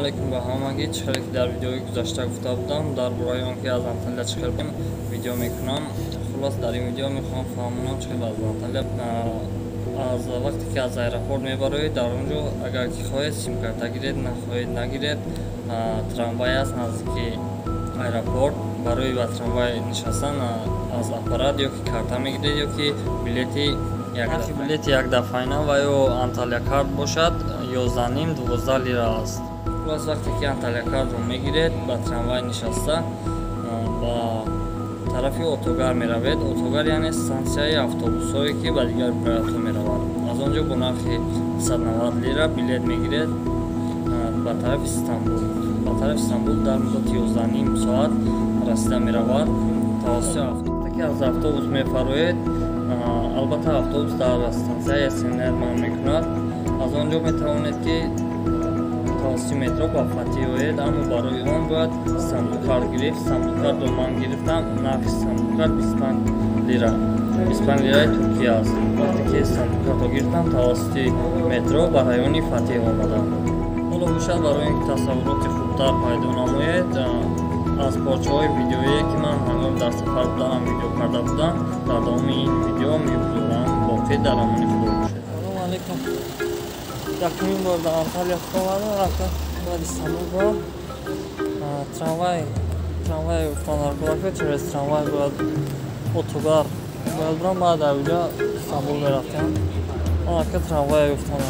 Алейкум ба ҳамагӣ. Чӣ хеле ки дар видеои гузашта гуфта будам, дар бораи он ки аз Анталия чӣ хел видео мекунам. Хулос, дар ин видео мехоҳам фаҳмонам чӣ хел аз Анталия, аз вақте ки аз аэропорт мебароед, дар он ҷо агар ки хоҳед симкарта гиред, нахоҳед нагиред, трамвай аст наздики аэропорт. Барои ба трамвай нишастан аз аппарат ё ки карта мегиред, ё ки билети билети якдафъаина ва ё Анталия карт бошад 11,5-12 лира аст. Хулос, вақте ки Анталия картро мегиред, ба трамвай нишаста ба тарафи Отогар меравед. Отогар яъне стансияи автобусҳое ки ба дигар вилоятҳо меравад. Аз он ҷо бо нархи 190 лира билет мегиред ба тарафи Истанбул. Ба тарафи Истанбул дар муддати 11,5 соат расида меравад тавассути автобус. Ки аз автобус мефароед, албатта автобус дар стансияи Эсенлер манъ мекунад. Аз он ҷо метавонед ки тавассути метро ба Фатиҳ оед, аммо барои он бояд Истанбул карт гирифт. Истанбул картро ман гирифтам, нархи Истанбул карт 25 лира, 25 лираи Туркия аст. Вақте ки Истанбул картро гирифтам, тавассути метро ба райони Фатиҳ омадам. Ҳоло бошад, барои ин ки тасаввуроти хубтар пайдо намоед, аз порчаҳои видеое ки ман ҳангоми дар сафар буданам видео карда будам, дар давоми ин видео мегузорам. Боқӣ дар амони Худо бошед. Салому алейкум. Якумин бор дар Анталия омадам, рафтам бояд Истанбул бурам. Трамвай гуфтан через трамвай бояд Отогар бояд бурам, баъд аз уҷа Истанбул мерафтем. Анака трамвай гуфтан.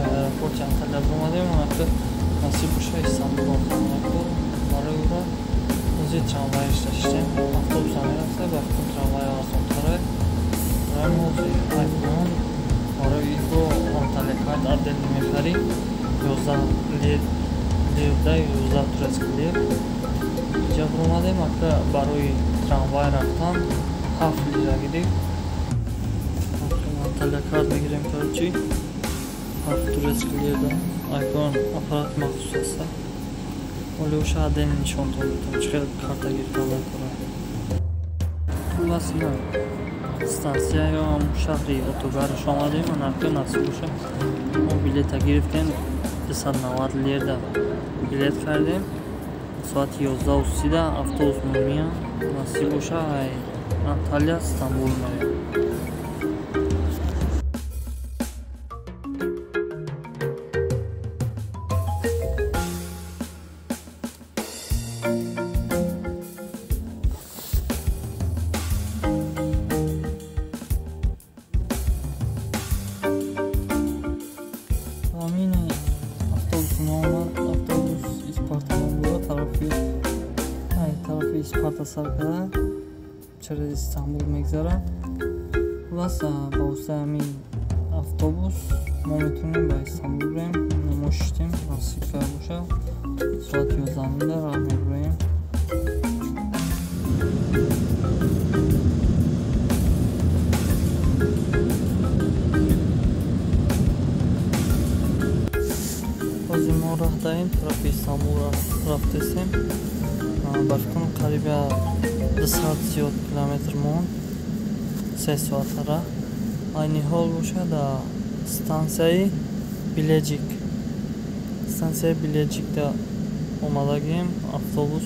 Аэропорти Анталия омадем, анака насиб боша Истанбул рафтан. Барои ура ҳозир трамвай гаштем, автобус ҳам мерафта, ба фикр трамвай арзонтаре. Барои мо ҳозир айфон барои инго Анталия карт отдельно мехарӣ, 11 лирда, 11 турецкий лир. Инҷа омадем, ака барои трамвай рафтан 7 лира гирифт. Анталия карт мегирем, короче 7 турецкий лирда. Айфон аппарат махсус аст. Оле оша отдельно нишонтон медиҳам чӣ хел карта гирифтан даркора. Хулас, ина стансия ё ҳамун шаҳри Отогараш омадем. Анака насиб боша мо билета гирифтем, 290 лирда билет харидем. Соати 11:30 автобус меояд. Насиб боша ай Анталия Истанбул меравем. Автобус Испартадан бура тарафи Испарта сар карда через Истанбул мегзарад. Хулас, ба воситаи ҳамин автобус мо метавонем ба Истанбул бирем. Мо шиштем, насиб карда бошад соати 11:30 раҳ мебуроем. Ҳозир мо раҳ даем, тарафи Истанбул рафтесем. Ба фикрам қариб 200 зиёд километр монд, 3 соата раҳ. Айни ҳол бошад дар стансияи Билеҷик, стансияи Билеҷикда омадагием. Автобус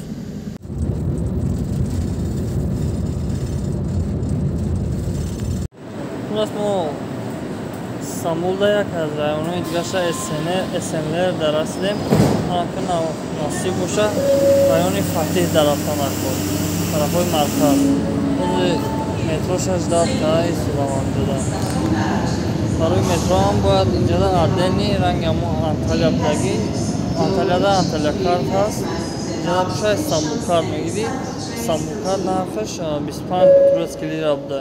хулас, мо Истанбулда як аз районҳои дигаша Эсенлер дар расидем. Анака насиб боша райони Фатиҳ дар рафтан даркор, тарафҳои марказ. Ҳозир метроша ждат карда истодам инҷода. Барои метро ҳам бояд инҷода отдельный ранги ҳамон Анталия будагӣ. Анталияда Анталия карт ҳаст, инҷода боша Истанбул карт мегирӣ. Истанбул карт нархаш 25 турецкий лира буда.